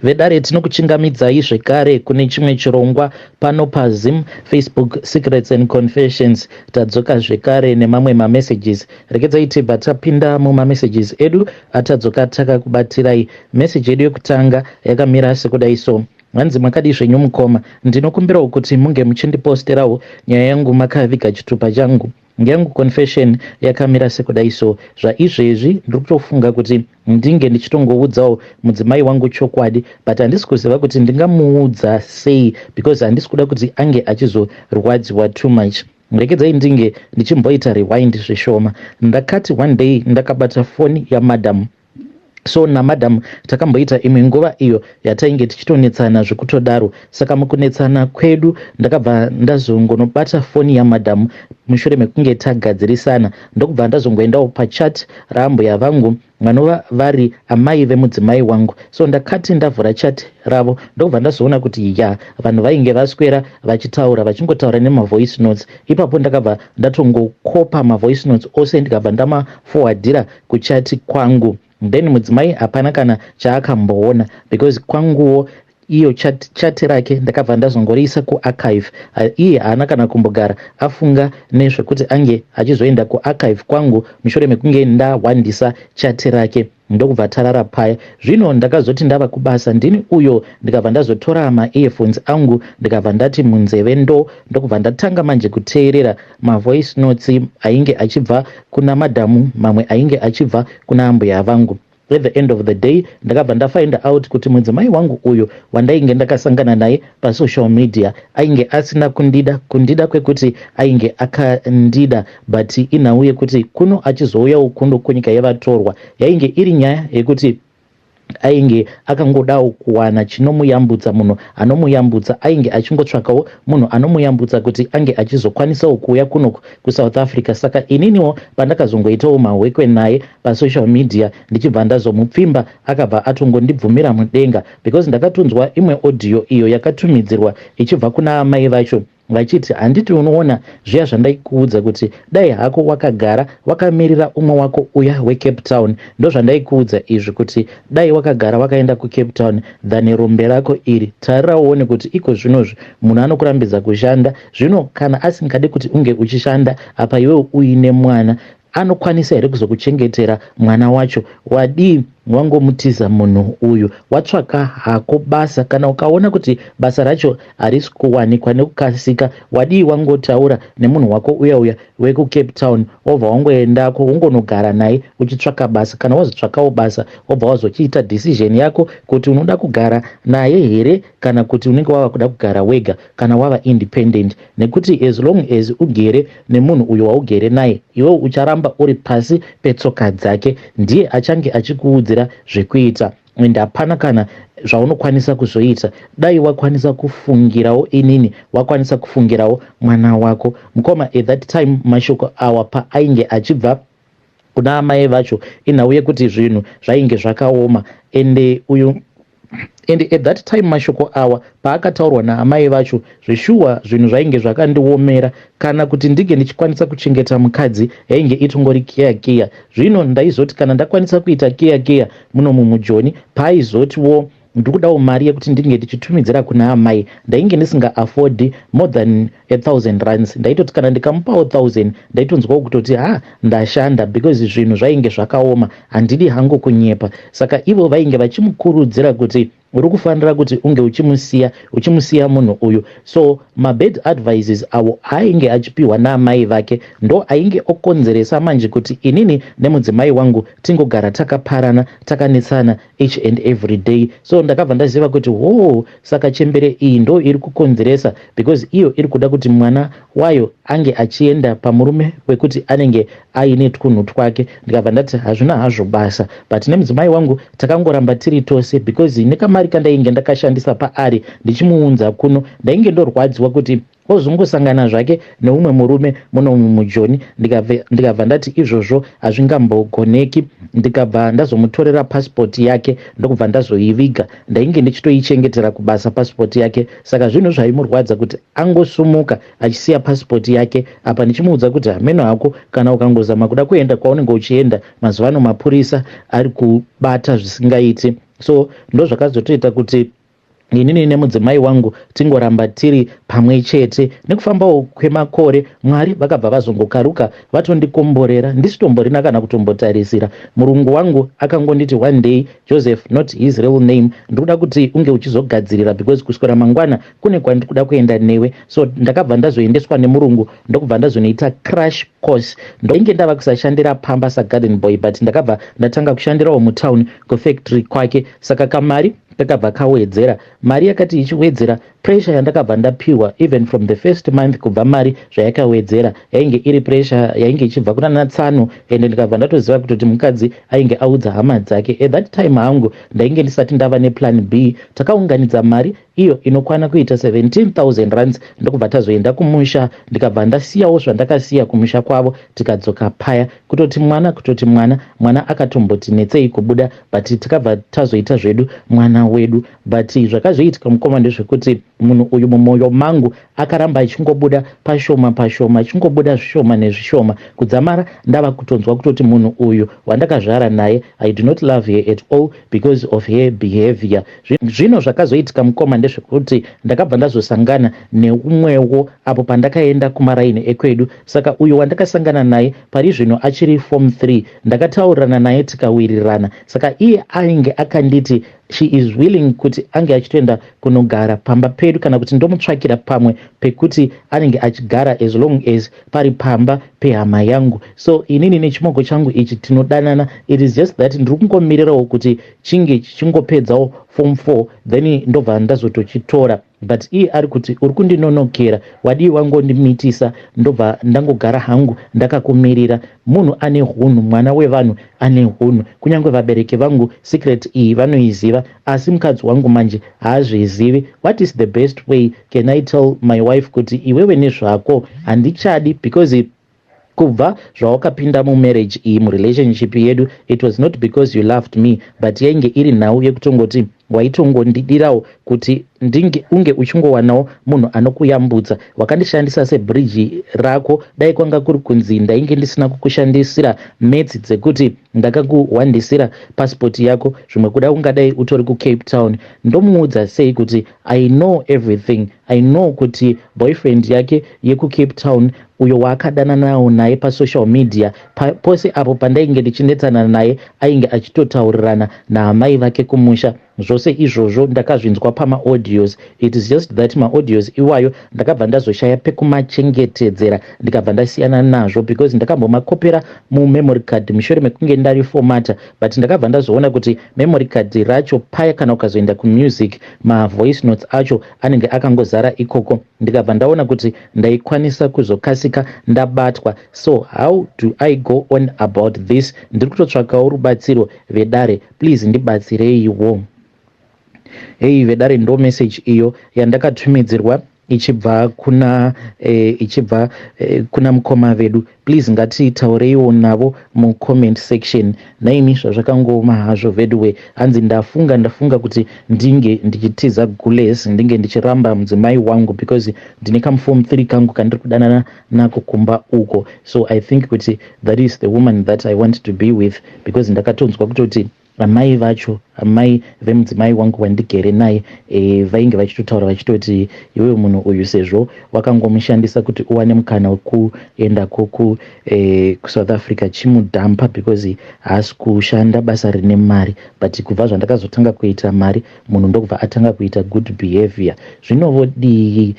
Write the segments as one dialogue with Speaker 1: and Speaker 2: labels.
Speaker 1: Vedare, tinokuchingamidzai zvekare kune chimwe chirongwa pano paZim Facebook Secrets and Confessions. Tadzoka zvekare nemamwe mamessages. Regedzai tibva tapinda mumamessages edu atadzoka takakubatirai. Message yedu yekutanga yakamira sekudai so. Hanzi, "Makadii zvenyu mukoma? Ndinokumbirawo kuti munge muchindiposterawo nyaya yangu makaviga chitupa changu. Yangu confession yakamira sekudai so. Zvaizvezvi ndiri kutofunga kuti ndinge ndichitongoudzawo mudzimai wangu chokwadi, but handisi kuziva kuti ndingamuudza sei because handisi kuda kuti ange achizorwadziwa too much. Rekedzai ndinge ndichimboita rewind zvishoma. Ndakati one day ndakabata foni yamadam. So namadam takamboita imwe nguva iyo yatainge tichitonetsana zvekutodaro. Saka mukunetsana kwedu ndakabva ndazongonobata foni yamadam mushure mekunge tagadzirisana, ndokubva ndazongoendawo pachat raambuya vangu, vanova vari amai vemudzimai wangu. So ndakati ndavhura chat ravo, ndokubva ndazoona kuti ya, vanhu vainge vaswera vachitaura, vachingotaura nemavoice notes. Ipapo ndakabva ndatongokopa mavoice notes ose, ndikabva ndamaforwardira kuchat kwangu. Then mudzimai hapana kana chaakamboona because kwanguwo iyo chat rake ndakabva ndazongoriisa kuarchive. Iye haana kana kumbogara afunga nezvekuti ange achizoenda kuarchive kwangu mushure mekunge ndahwandisa chat rake, ndokubva tarara paya. Zvino ndakazoti ndava kubasa ndini uyo, ndikabva ndazotora maearphones angu, ndikabva ndati munzeve ndo, ndokubva ndatanga manje kuteerera mavoice notes ainge achibva kuna madhamu, mamwe ainge achibva kuna ambuya vangu. At the end of the day ndakabva ndafind out kuti mudzimai wangu uyu wandainge ndakasangana naye pasocial media ainge asina kundida, kundida kwekuti ainge akandida, but inhau yekuti kuno achizouyawo kuno kunyika yevatorwa, yainge iri nyaya yekuti ainge akangodawo kuwana chinomuyambutsa, munhu anomuyambutsa. Ainge achingotsvakawo munhu anomuyambutsa kuti ange achizokwanisawo kuuya kuno kuSouth Africa. Saka ininiwo pandakazongoitawo mahwekwe naye pasocial media, ndichibva ndazomupfimba, akabva atongondibvumira mudenga, because ndakatonzwa imwe audio iyo yakatumidzirwa ichibva kuna amai vacho vachiti, 'Handiti unoona zviya zvandaikuudza kuti dai hako wakagara wakamirira umwe wako uya weCape Town? Ndozvandaikuudza izvi, kuti dai wakagara wakaenda kuCape Town than rombe rako iri. Tarira uone kuti iko zvinozvi munhu anokurambidza kushanda. Zvino kana asingadi kuti unge uchishanda, apa iwewe uine mwana, anokwanisa here kuzokuchengetera mwana wacho? Wadii wangomutiza munhu uyu, watsvaka hako basa? Kana ukaona kuti basa racho harisi kuwanikwa nekukasika, wadii wangotaura nemunhu wako uya uya wekuCape Town, wobva wangoendako, wongonogara naye uchitsvaka basa? Kana wazotsvakawo basa, wobva wazochiita decision yako kuti unoda kugara naye here kana kuti unenge wava kuda kugara wega kana wava independent. Nekuti as long as ugere nemunhu uyo waugere naye, iwewe ucharamba uri pasi petsoka dzake. Ndiye achange achikuudzira zvekuita and hapana kana zvaunokwanisa kuzoita. Dai wakwanisa kufungirawo inini, wakwanisa kufungirawo mwana wako.'" Mukoma, at that time mashoko awa paainge achibva kuna amai vacho, inhau yekuti zvinhu zvainge zvakaoma. Ende uyu, and at that time mashoko awa paakataurwa naamai vacho, zveshuwa zvinhu zvainge zvakandiomera. Kana kuti ndinge ndichikwanisa kuchengeta mukadzi yainge itongori kiya kiya. Zvino ndaizoti kana ndakwanisa kuita kiya kiya muno mumujoni, paaizotiwo ndikudawo mari yekuti ndinge ndichitumidzira kuna amai, ndainge ndisingaaffordi more than 1000 rands. Ndaitoti kana ndikamupawo 1000, ndaitonzwawo kutoti ha, ndashanda, because zvinhu zvainge zvakaoma, handidi hangu kunyepa. Saka ivo vainge vachimukurudzira kuti uri kufanira kuti unge uchimusiya, uchimusiya munhu uyu. So mabad advices avo ainge achipiwa naamai vake ndo ainge okonzeresa manje kuti inini nemudzimai wangu tingogara takaparana, takanetsana each and every day. So ndakabva ndaziva kuti ho, saka chembere iyi ndo iri kukonzeresa, because iyo iri kuda kuti mwana wayo ange achienda pamurume wekuti anenge aine twunhu twake. Ndikabva ndati hazvina hazvo basa, but nemudzimai wangu takangoramba tiri tose, because nekamari kandainge ndakashandisa paari ndichimuunza kuno, ndainge ndorwadziwa kuti ozongosangana zvake neumwe murume muno mujoni. Ndikabva ndati izvozvo hazvingambogoneki. Ndikabva ndazomutorera pasipoti yake, ndokubva ndazoiviga. Ndainge ndichitoichengetera kubasa pasipoti yake. Saka zvinhu zvaimurwadza kuti angosumuka achisiya pasipoti yake apa, ndichimuudza kuti hameno hako, kana ukangozama kuda kuenda kwaunenge uchienda, mazuva ano mapurisa ari kubata zvisingaiti. So ndozvakazotoita kuti inini nemudzimai wangu tingoramba tiri pamwe chete. Nekufambawo kwemakore, Mwari vakabva vazongokaruka vatondikomborera ndisitomborina kana kutombotarisira. Murungu wangu akangonditi one day, "Joseph," not his real name, "ndikuda kuti unge uchizogadzirira because kuswera mangwana kune kwandiri kuda kuenda newe." So ndakabva ndazoendeswa nemurungu, ndokubva ndazonoita crash course. Ndainge ndava kusashandira pamba sagarden boy, but ndakabva ndatanga kushandirawo mutown kufactory kwake. Saka kamari kakabva kawedzera. Mari yakati ichiwedzera, pressure yandakabva ndapiwa even from the first month, kubva mari zvayakawedzera, yainge iri pressure yainge ichibva kuna natsano. Ende ndikabva ndatoziva kutoti mukadzi ainge audza hama dzake. At that time hangu ndainge ndisati ndava neplan B. Takaunganidza mari iyo inokwana kuita 17,000 rands, ndokubva tazoenda kumusha. Ndikabva ndasiyawo zvandakasiya kumusha kwavo, tikadzoka paya. Kutoti mwana, kutoti mwana, mwana akatomboti netsei kubuda, but tikabva tazoita zvedu mwana wedu. But zvakazoitika, mukoma, ndezvekuti munhu uyu mumwoyo mangu akaramba achingobuda pashoma pashoma, achingobuda zvishoma nezvishoma, kudzamara ndava kutonzwa kutoti munhu uyu wandakazvara naye, I do not love her at all because of her behavior. Zvino zvakazoitika, mukoma, ndezvekuti ndakabva ndazosangana neumwewo apo pandakaenda kumaraini ekwedu. Saka uyu wandakasangana naye pari zvino achiri form 3. Ndakataurirana naye, tikawirirana. Saka iye ainge akanditi she is willing kuti ange achitoenda kunogara pamba pedu, kana kuti ndomutsvakira pamwe pekuti anenge achigara, as long as pari pamba pehama yangu. So inini nechimoko changu ichi tinodanana. It is just that ndiri kungomirirawo kuti chinge chichingopedzawo form 4, then ndobva ndazotochitora. But iye ari kuti uri kundinonokera, wadii wangondimitisa, ndobva ndangogara hangu ndakakumirira. Munhu ane hunhu, mwana wevanhu ane hunhu. Kunyange vabereki vangu secret iyi vanoiziva, asi mukadzi wangu manje haazvizivi. What is the best way can I tell my wife kuti iwewe nezvako handichadi? Because kubva zvawakapinda mumarriage iyi, murelationship yedu, it was not because you loved me, but yainge iri nhau yekutongoti waitongondidirawo kuti ndinge unge uchingowanawo munhu anokuyambutsa. Wakandishandisa sebhiriji rako. Dai kwanga kuri kunzi ndainge ndisina kukushandisira metsi dzekuti ndakakuhwandisira pasipoti yako, zvimwe kuda ungadai utori kuCape Town. Ndomuudza sei kuti I know everything? I know kuti boyfriend yake yekuCape Town, uyo waakadananawo naye pasocial media, pose apo pandainge ndichinetsana naye, ainge achitotaurirana naamai vake kumusha. Zvose izvozvo ndakazvinzwa pamaaudios. It is just that maaudios iwayo ndakabva ndazoshaya pekumachengetedzera, ndikabva ndasiyana nazvo, because ndakambomakopera mumemory card mushure mekunge ndariformata, but ndakabva ndazoona kuti memory card racho paya, kana ukazoenda kumusic, mavoice notes acho anenge akangozara ikoko. Ndikabva ndaona kuti ndaikwanisa kuzokasika ndabatwa. So how do I go on about this? Ndiri kutotsvakawo rubatsiro, vedare, please ndibatsireiwo. Hei vedare, ndo message iyo yandakatumidzirwa ichibva kuna mukoma vedu. Please ngatitaureiwo navo mucomment section. Naimi, zvazvakangoma hazvo veduwe. Hanzi ndafunga kuti ndinge ndichitiza gules, ndinge ndichiramba mudzimai wangu, because ndine kamuform 3 kangu kandiri kudanana nako kumba uko. So I think kuti that is the woman that I want to be with, because ndakatonzwa kutoti amai vacho, amai vemudzimai wangu wandigere naye, vainge vachitotaura vachitoti iwewe munhu uyu, sezvo wakangomushandisa kuti uwane mukana wekuendako kuSouth Africa, chimudhampa, because haasi kushanda basa rine mari. But kubva zvandakazotanga kuita mari, munhu ndokubva atanga kuita good behavior. Zvinovodii?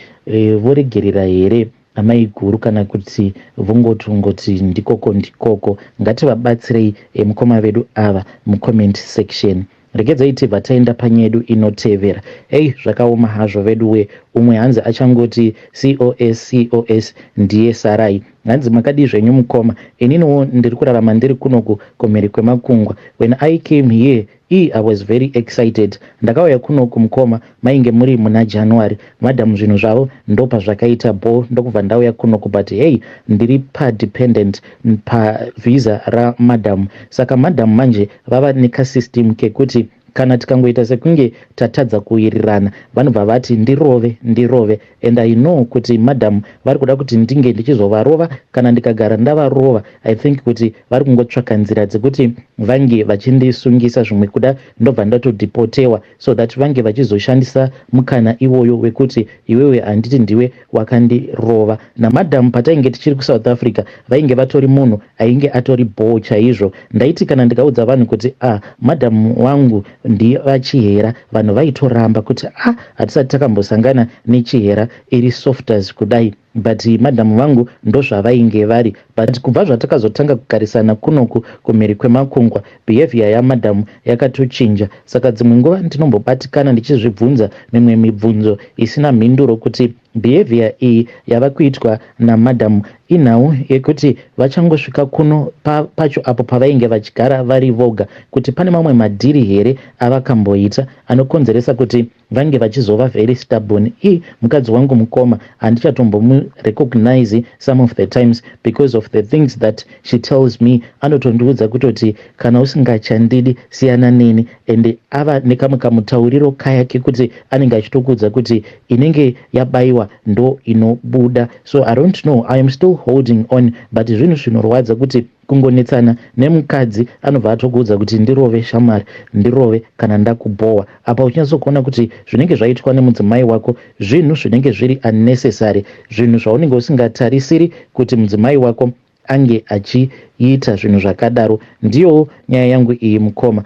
Speaker 1: Voregerera here amai guru, kana kuti vongotongoti ndikoko ndikoko? Ngativabatsirei mukoma vedu ava mucomment section. Regedzai tibva taenda panyedu inotevera. Ei, zvakaoma hazvo vedu we. Umwe hanzi achangoti cos cos ndiye sarai. Hanzi makadii zvenyu mukoma? Ininiwo ndiri kurarama ndiri kunoku kumhiri kwemakungwa. When I came here, I was very excited. Ndakauya kunoku, mukoma, mainge muri muna January. Madhamu zvinhu zvavo ndopazvakaita bo, ndokubva ndauya kunoku. But hey, ndiri padependent pavisa ramadhamu. Saka madhamu manje vava nekasystem kekuti Kana tikangoita sekunge tatadza kuwirirana, vanobva vati ndirove, ndirove. And I know kuti madam vari kuda kuti ndinge ndichizovarova. Kana ndikagara ndavarova, I think kuti vari kungotsvaka nzira dzekuti vange vachindisungisa, zvimwe kuda ndobva ndatodhipotewa, so that vange vachizoshandisa mukana iwoyo wekuti iwewe handiti ndiwe wakandirova. Namadhamu patainge tichiri kuSouth Africa, vainge vatori munhu ainge atori bhoo chaizvo. Ndaiti kana ndikaudza vanhu kuti a ah, madhamu wangu ndiVaChihera, vanhu vaitoramba kuti a ah, hatisati takambosangana neChihera iri soft kudai. But madhamu vangu ndozvavainge vari. But kubva zvatakazotanga kugarisana kunoku kumhiri kwemakungwa, behavior yamadhamu yakatochinja. Saka dzimwe nguva ndinombobatikana ndichizvibvunza mimwe mibvunzo isina mhinduro, kuti behavior iyi yava kuitwa namadhamu inhau yekuti vachangosvika kuno pacho apo pavainge vachigara vari voga, kuti pane mamwe madhiri here avakamboita anokonzeresa kuti vange vachizova very stubborn. I mukadzi wangu mukoma, handichatombomurecognize some of the times because of the things that she tells me. Anotondiudza kutoti kana usingachandidi, siyana neni. And ava nekamwe kamutauriro kaya kekuti anenge achitokuudza kuti inenge yabayiwa ndo inobuda. So I don't know, I am still holding on, but zvinhu zvinorwadza kuti kungonetsana nemukadzi anobva atokuudza kuti ndirove shamwari, ndirove kana ndakubhowa. Apa uchinyatsokuona kuti zvinenge zvaitwa nemudzimai wako zvinhu zvinenge zviri unnecessary, zvinhu zvaunenge usingatarisiri kuti mudzimai wako ange achiita zvinhu zvakadaro. Ndiyowo nyaya yangu iyi, mukoma.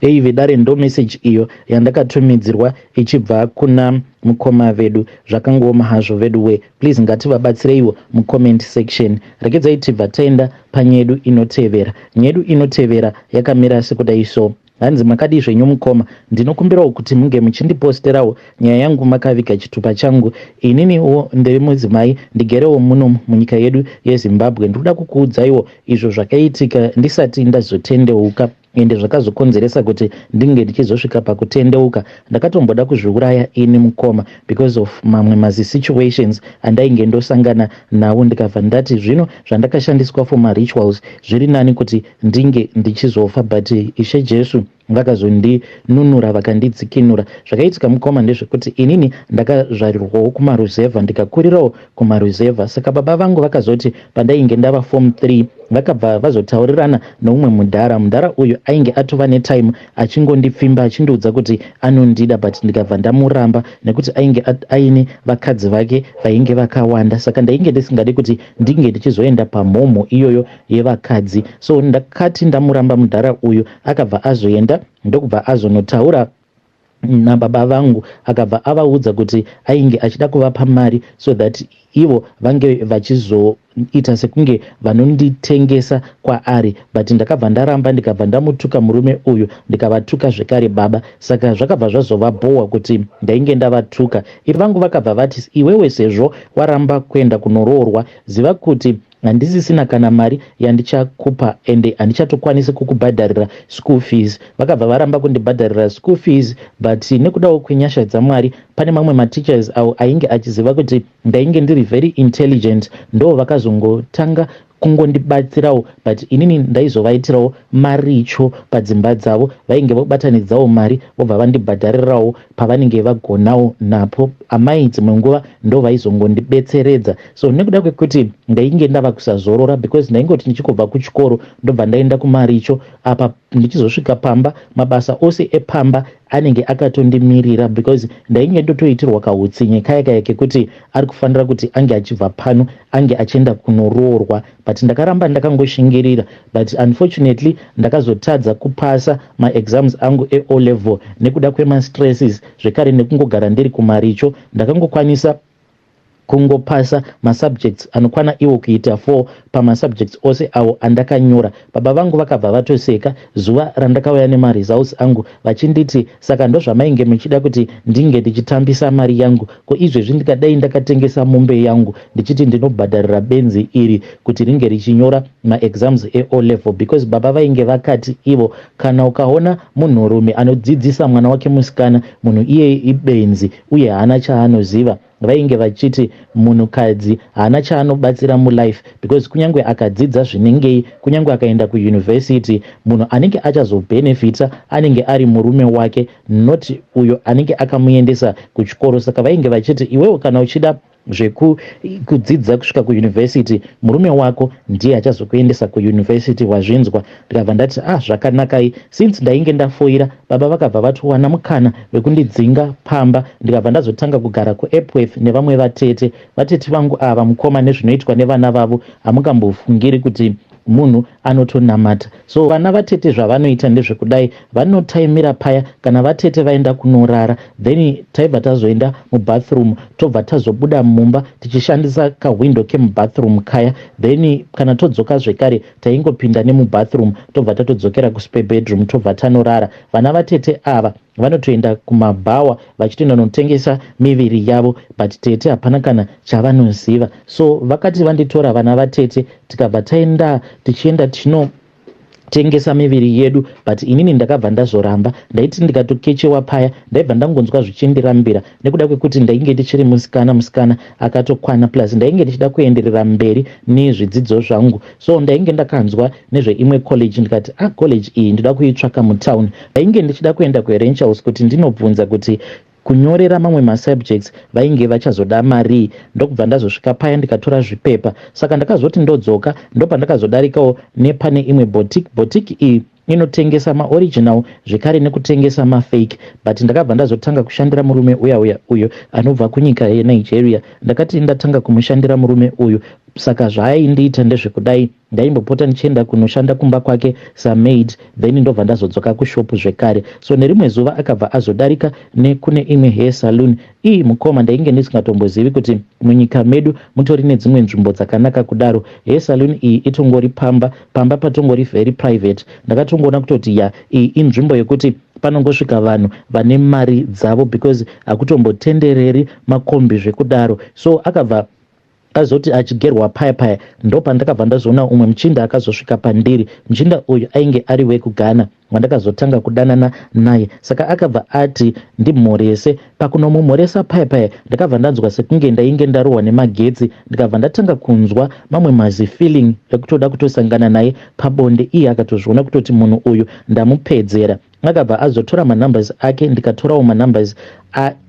Speaker 1: Ei vedare, ndo meseji iyo yandakatumidzirwa ichibva kuna mukoma vedu. Zvakangooma hazvo vedu we. Please, ngativabatsireiwo mucomment section. Regedzai tibva taenda panyedu inotevera. Nyedu inotevera yakamira sekudai so. Hanzi, "Makadii zvenyu mukoma? Ndinokumbirawo kuti munge muchindiposterawo nyaya yangu makaviga chitupa changu. Ininiwo ndiri mudzimai, ndigerewo muno munyika yedu yeZimbabwe. Ndinoda kukuudzaiwo izvo zvakaitika ndisati ndazotendeuka, ende zvakazokonzeresa kuti ndinge ndichizosvika pakutendeuka. Ndakatomboda kuzviuraya ini mukoma, because of mamwe mazisituations andainge ndosangana nawo. Ndikabva ndati zvino zvandakashandiswa for marituals, zviri nani kuti ndinge ndichizofa. But Ishe Jesu vakazondinunura, vakandidzikinura. Zvakaitika mukoma ndezvekuti inini ndakazvarirwawo kumaruzevha, ndikakurirawo kumaruzevha. Saka baba vangu vakazoti pandainge ndava form 3, vakabva vazotaurirana noumwe mudhara. Mudhara uyu ainge atova netime achingondipfimba, achindiudza kuti anondida, but ndikabva ndamuramba nekuti ainge aine vakadzi vake vainge vakawanda. Saka ndainge ndisingadi kuti ndinge ndichizoenda pamhomho iyoyo yevakadzi. So ndakati ndamuramba mudhara uyu, akabva azoenda, ndokubva azonotaura nababa vangu. Akabva avaudza kuti ainge achida kuvapa mari so that ivo vange vachizoita sekunge vanonditengesa kwaari. But ndakabva ndaramba, ndikabva ndamutuka murume uyu, ndikavatuka zvekare baba. Saka zvakabva zvazovabhowa kuti ndainge ndavatuka. Ivangu vakabva vati, 'Iwewe, sezvo waramba kuenda kunoroorwa, ziva kuti handisisina kana mari yandichakupa, ende handichatokwanisi kukubhadharira school fees.' Vakabva varamba kundibhadharira school fees. But nekudawo kwenyasha dzaMwari, pane mamwe mateachers avo ainge achiziva kuti ndainge ndiri very intelligent, ndo vakazongotanga kungondibatsirawo. But inini ndaizovaitirawo maricho padzimba dzavo. Vainge vobatanidzawo mari, vobva vandibhadharirawo pavanenge vagonawo napo. Amai dzimwe nguva ndo vaizongondibetseredza. So nekuda kwekuti ndainge ndava kusazorora, because ndaingoti ndichingobva kuchikoro ndobva ndaenda kumaricho, apa ndichizosvika pamba mabasa ose epamba anenge akatondimirira, because ndainge ndotoitirwa kautsinye kaya kaya kekuti ari kufanira kuti ange achibva pano ange achienda kunoroorwa. But ndakaramba ndakangoshingirira. But unfortunately ndakazotadza kupasa maexams angu eO level nekuda kwemastresses, zvekare nekungogara ndiri kumaricho. Ndakangokwanisa kungopasa masubjects anokwana iwo kuita 4 pamasubjects ose awo andakanyora. Baba vangu vakabva vatoseka zuva randakauya nemaresults angu, vachinditi, 'Saka ndozvamainge muchida kuti ndinge ndichitambisa mari yangu? Ko izvezvi ndikadai ndakatengesa mombe yangu ndichiti ndinobhadharira benzi iri kuti ringe richinyora maexams eO level?' Because baba vainge vakati ivo, kana ukaona munhurume anodzidzisa mwana wake musikana, munhu iyeye ibenzi uye haana chaanoziva." Vainge vachiti munhukadzi haana chaanobatsira mulife because kunyange akadzidza zvinengei, kunyange akaenda kuuniversity, munhu anenge achazobhenefita anenge ari murume wake, not uyo anenge akamuendesa kuchikoro. Saka vainge vachiti iwewe kana uchida zvekudzidza kusvika kuuniversity, murume wako ndiye achazokuendesa kuuniversity, wazvinzwa? Ndikabva ndati, "Ah, zvakanakai." Since ndainge ndafoira, baba vakabva vatowana mukana wekundidzinga pamba. Ndikabva ndazotanga kugara kuEpworth nevamwe vatete. Vatete vangu ava, mukoma, nezvinoitwa nevana vavo, hamungambofungiri kuti munhu anotonamata. So vana vatete zvavanoita ndezvekudai: vanotaimira paya kana vatete vaenda kunorara, then taibva tazoenda mubathroom, tobva tazobuda mumba tichishandisa kahwindo kemubathroom kaya. Then kana todzoka zvekare, taingopinda nemubathroom, tobva tatodzokera kuspare bedroom, tobva tanorara. Vana vatete ava vanotoenda kumabhawa vachitoenda notengesa miviri yavo, but tete hapana kana chavanoziva. So vakati vanditora vana vatete, tikabva taenda, tichienda tinotengesa miviri yedu, but inini ndakabva ndazoramba. Ndaiti ndikatokechewa paya, ndaibva ndangonzwa zvichindirambira nekuda kwekuti ndainge ndichiri musikana, musikana akatokwana, plus ndainge ndichida kuenderera mberi nezvidzidzo zvangu. So ndainge ndakanzwa nezveimwe college, ndikati, "Ah, college iyi ndoda kuitsvaka mutown." Ndainge ndichida kuenda kuHerentials kuti ndinobvunza kuti kunyorera mamwe masubjects vainge vachazoda marii. Ndokubva ndazosvika paya, ndikatora zvipepa. Saka ndakazoti ndodzoka, ndopandakazodarikawo nepane imwe boutique. Boutique iyi inotengesa maoriginal zvekare nekutengesa mafake, but ndakabva ndazotanga kushandira murume uya uya uyo anobva kunyika yeNigeria. Ndakati ndatanga kumushandira murume uyu, saka zvaaindiita ndezvekudai: ndaimbopota ndichienda kunoshanda kumba kwake samaid, then ndobva ndazodzoka kushopu zvekare. So nerimwe zuva akabva azodarika nekune imwe hair saloon iyi. Mukoma, ndainge ndisingatombozivi kuti munyika medu mutori nedzimwe nzvimbo dzakanaka kudaro. Hair saloon iyi itongori pamba, pamba patongori very private. Ndakatongoona kutoti ya, iyi inzvimbo yekuti panongosvika vanhu vane mari dzavo because hakutombotendereri makombi zvekudaro. So akabva azoti achigerwa paya paya, ndopandakabva ndazoona umwe muchinda akazosvika pandiri. Muchinda uyu ainge ari wekuGhana wandakazotanga kudanana naye. Saka akabva ati ndimhorese. Pakunomumhoresa paya paya, ndakabva ndanzwa sekunge ndainge ndarohwa nemagetsi. Ndikabva ndatanga kunzwa mamwe mazi feeling ekutoda kutosangana naye pabonde. Iye akatozviona kutoti munhu uyu ndamupedzera. Akabva azotora manumbers ake, ndikatorawo manumbers.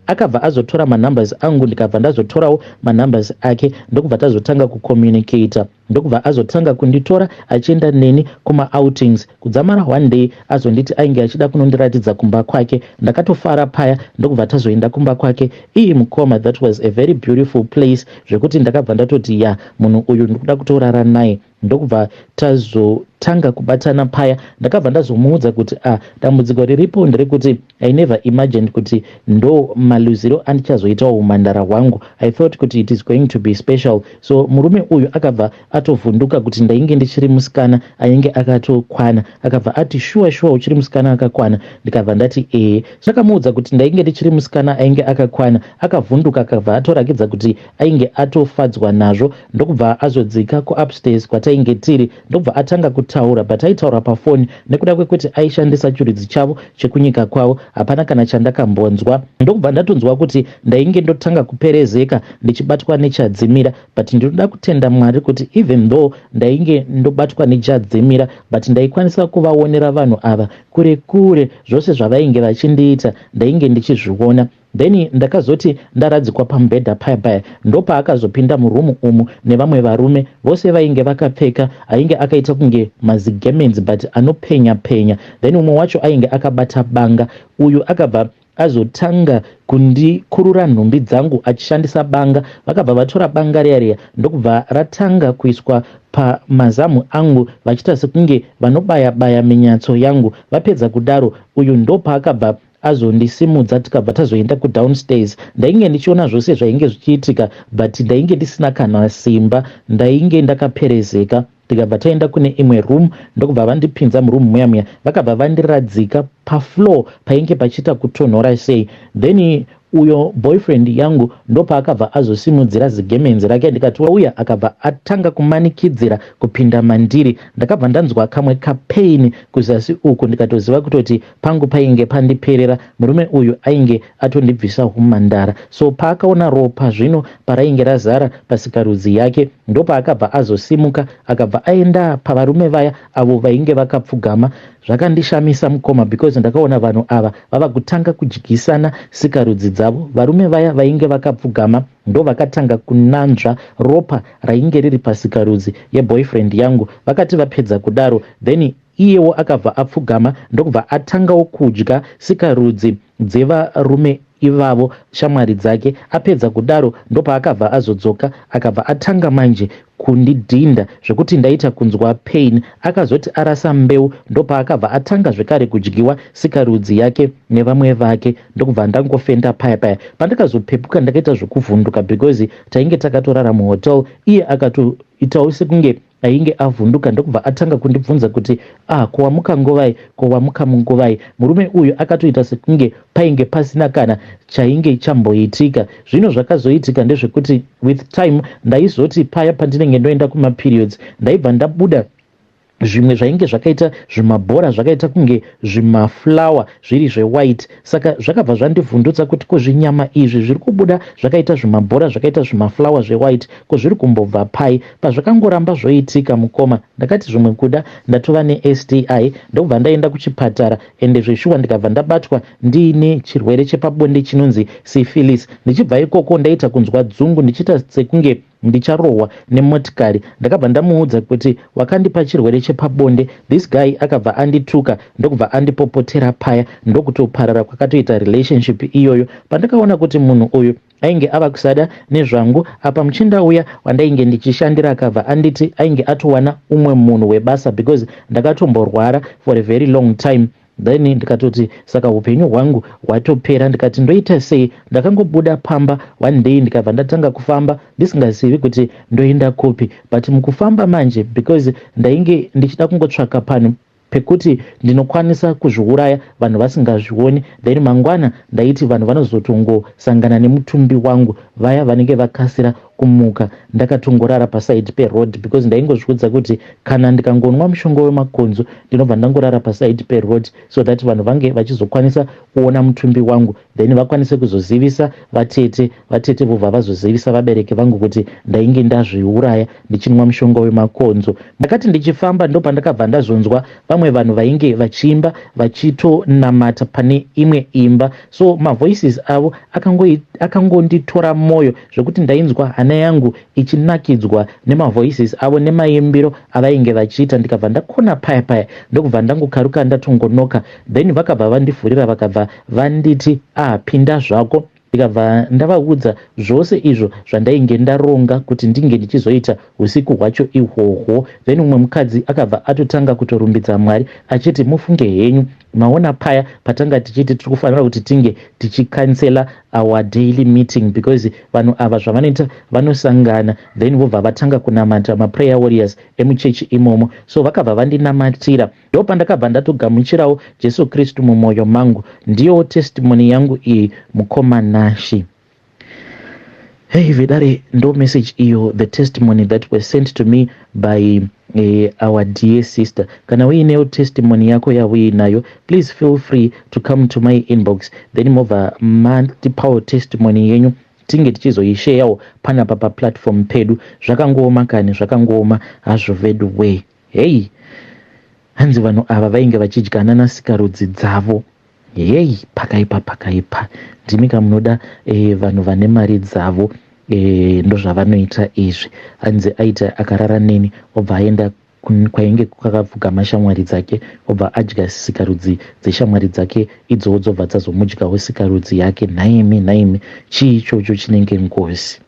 Speaker 1: Akabva azotora manumbers angu, ndikabva ndazotorawo manumbers ake. Ndokubva tazotanga kucommunicata, ndokubva azotanga kunditora achienda neni kumaoutings. Kudzamara one day azonditi ainge achida kunondiratidza kumba kwake. Ndakatofara paya, ndokubva tazoenda kumba kwake. Iyi mukoma, that was a very beautiful place, zvekuti ndakabva ndatoti, "Ya, munhu uyu ndikuda kutorara naye." Ndokubva tazotanga kubatana paya. Ndakabva ndazomuudza kuti, "Ah, dambudziko riripo nderekuti I never imagined kuti ndo maluziro andichazoitawo umhandara hwangu. I thought kuti it is going to be special." So murume uyu akabva atovhunduka kuti ndainge ndichiri musikana ainge akatokwana. Akabva ati, "Shuwa shuwa, uchiri musikana akakwana?" Ndikabva ndati, "Ehe." Ndakamuudza kuti ndainge ndichiri musikana ainge akakwana. Akavhunduka, akabva atorakidza kuti ainge atofadzwa nazvo. Ndokubva azodzika kuupstairs kwatainge tiri, ndokubva atanga kutaura, but aitaura pafoni. Nekuda kwekuti aishandisa chirudzi chavo chekunyika kwavo, hapana kana chandakambonzwa. Ndokubva ndatonzwa kuti ndainge ndotanga kuperezeka, ndichibatwa nechadzimira. But ndinoda kutenda Mwari kuti even though ndainge ndobatwa nechadzimira, but ndaikwanisa kuvaonera vanhu ava kure kure. Zvose zvavainge vachindiita ndainge ndichizviona. Then ndakazoti ndaradzikwa pamubhedha paya paya, ndopaakazopinda murumu umu nevamwe varume. Vose vainge vakapfeka ainge akaita kunge mazigarments, but anopenya penya. Then umwe wacho ainge akabata banga. Uyu akabva azotanga kundikurura nhumbi dzangu achishandisa banga. Vakabva vatora banga riya riya, ndokubva ratanga kuiswa pamazamu angu, vachiita sekunge vanobaya baya minyatso yangu. Vapedza kudaro, uyu ndopaakabva azondisimudza, tikabva tazoenda kudownstairs. Ndainge ndichiona zvose zvainge zvichiitika, but ndainge ndisina kana simba, ndainge ndakaperezeka. Tikabva taenda kune imwe room, ndokubva vandipinza murumu muya muya. Vakabva vandiradzika pafloor painge pachiita kutonhora sei. Then Uyo boyfriend yangu ndopaakabva azosimudzira zigemenzi rake ndikati wauya akabva atanga kumanikidzira kupinda mandiri. Ndakabva ndanzwa kamwe kapain kuzasi uku ndikatoziva kutoti pangu painge pandiperera. Murume uyu ainge atondibvisa humhandara so paakaona ropa zvino parainge razara pasikarudzi yake ndopaakabva azosimuka akabva aenda pavarume vaya avo vainge vakapfugama. Zvakandishamisa mukoma because ndakaona vanhu ava vava kutanga kudyisana sikarudzi dzavo. Varume vaya vainge vakapfugama ndovakatanga kunanzva ropa rainge riri pasikarudzi yeboyfriend yangu. Vakati vapedza kudaro then iyewo akabva apfugama ndokubva atangawo kudya sikarudzi dzevarume ivavo shamwari dzake. Apedza kudaro ndopaakabva azodzoka akabva atanga manje kundidhinda zvekuti ndaita kunzwa pain. Akazoti arasa mbeu ndopaakabva atanga zvekare kudyiwa sikarudzi yake nevamwe vake ndokubva ndangofenda paya paya. Pandakazopepuka ndakaita zvekuvhunduka because tainge takatorara muhotel iye akatoitawo sekunge ainge avhunduka ndokubva atanga kundibvunza kuti ah ko wamuka nguvai ko wamuka munguvai. Murume uyu akatoita sekunge painge pasina kana chainge chamboitika. Zvino zvakazoitika ndezvekuti with time ndaizoti paya pandinenge ndoenda kumaperiods ndaibva ndabuda zvimwe zvainge zvakaita zvimabhora zvakaita kunge zvimaflower zviri zvewhite. Saka zvakabva zvandivhundutsa kuti ko zvinyama izvi zviri kubuda zvakaita zvimabhora zvakaita zvimaflower zvewhite ko zviri kumbobva pai. Pazvakangoramba zvoitika mukoma ndakati zvimwe kuda ndatova neSTI ndokubva ndaenda kuchipatara ende zveshuwa ndikabva ndabatwa ndiine chirwere chepabonde chinonzi syphilis. Ndichibva ikoko ndaita kunzwa dzungu ndichiita sekunge ndicharohwa nemotikari. Ndakabva ndamuudza kuti wakandipa chirwere chepabonde. This guy akabva andituka ndokubva andipopotera paya ndokutoparara kwakatoita relationship iyoyo. Pandakaona kuti munhu uyu ainge ava kusada nezvangu apa muchinda uya wandainge ndichishandira akabva anditi ainge atowana umwe munhu webasa because ndakatomborwara for a very long time. Then ndikatoti saka hupenyu hwangu hwatopera ndikati ndoita sei. Ndakangobuda pamba one day ndikabva ndatanga kufamba ndisingazivi kuti ndoenda kupi but mukufamba manje because ndainge ndichida kungotsvaka panhu pekuti ndinokwanisa kuzviuraya vanhu vasingazvioni then mangwana ndaiti vanhu vanozotongosangana nemutumbi wangu vaya vanenge vakasira kumuka ndakatongorara paside peroad because ndaingozviudza kuti kana ndikangonwa mushonga wemakonzo ndinobva ndangorara paside peroad so that vanhu vange vachizokwanisa kuona mutumbi wangu then vakwanise kuzozivisa vatete, vatete vobva vazozivisa vabereki vangu kuti ndainge ndazviuraya ndichinwa mushonga wemakonzo. Ndakati ndichifamba ndopandakabva ndazonzwa vamwe vanhu vainge vachiimba vachitonamata pane imwe imba so mavoices avo akangonditora moyo zvekuti ndainzwa hana yangu ichinakidzwa nemavoices avo nemaimbiro avainge vachiita ndikabva ndakona paya paya ndokubva ndangokaruka ndatongonoka then vakabva vandivhurira vakabva vanditi ah pinda zvako ndikabva ndavaudza zvose izvo zvandainge ndaronga kuti ndinge ndichizoita usiku hwacho ihwohwo. Then umwe mukadzi akabva atotanga kutorumbidza Mwari achiti mufunge henyu maona paya patanga tichiti tiri kufanira kuti tinge tichikansela our daily meeting because vanhu ava zvavanoita vanosangana then vobva vatanga kunamata maprayer warriors emuchechi imomo so vakabva vandinamatira Ndopandakabva ndatogamuchirawo Jesu Kristu mumoyo mangu. Ndiyowo testimony yangu iyi mukoma Nashy. Hey vedare ndo message iyo the testimony that was sent to me by our dear sister. Kana uinewo testimony yako yauinayo please feel free to come to my inbox then mobva matipawo testimony yenyu tinge tichizoisheyawo panapa paplatform pedu. Zvakangooma kani zvakangooma hazvo vedu wee. Hey hanzi vanhu ava vainge vachidyanana sikarudzi dzavo hey pakaipa pakaipa ndimi ka munoda eh, vanhu vane mari dzavo eh, ndozvavanoita izvi hanzi aita akarara neni obva aenda kwainge kwakapfugama shamwari dzake obva adya sikarudzi dzeshamwari dzake idzowo dzobva dzazomudyawo sikarudzi yake nhaimi nhaimi chii ichocho chinenge ngozi.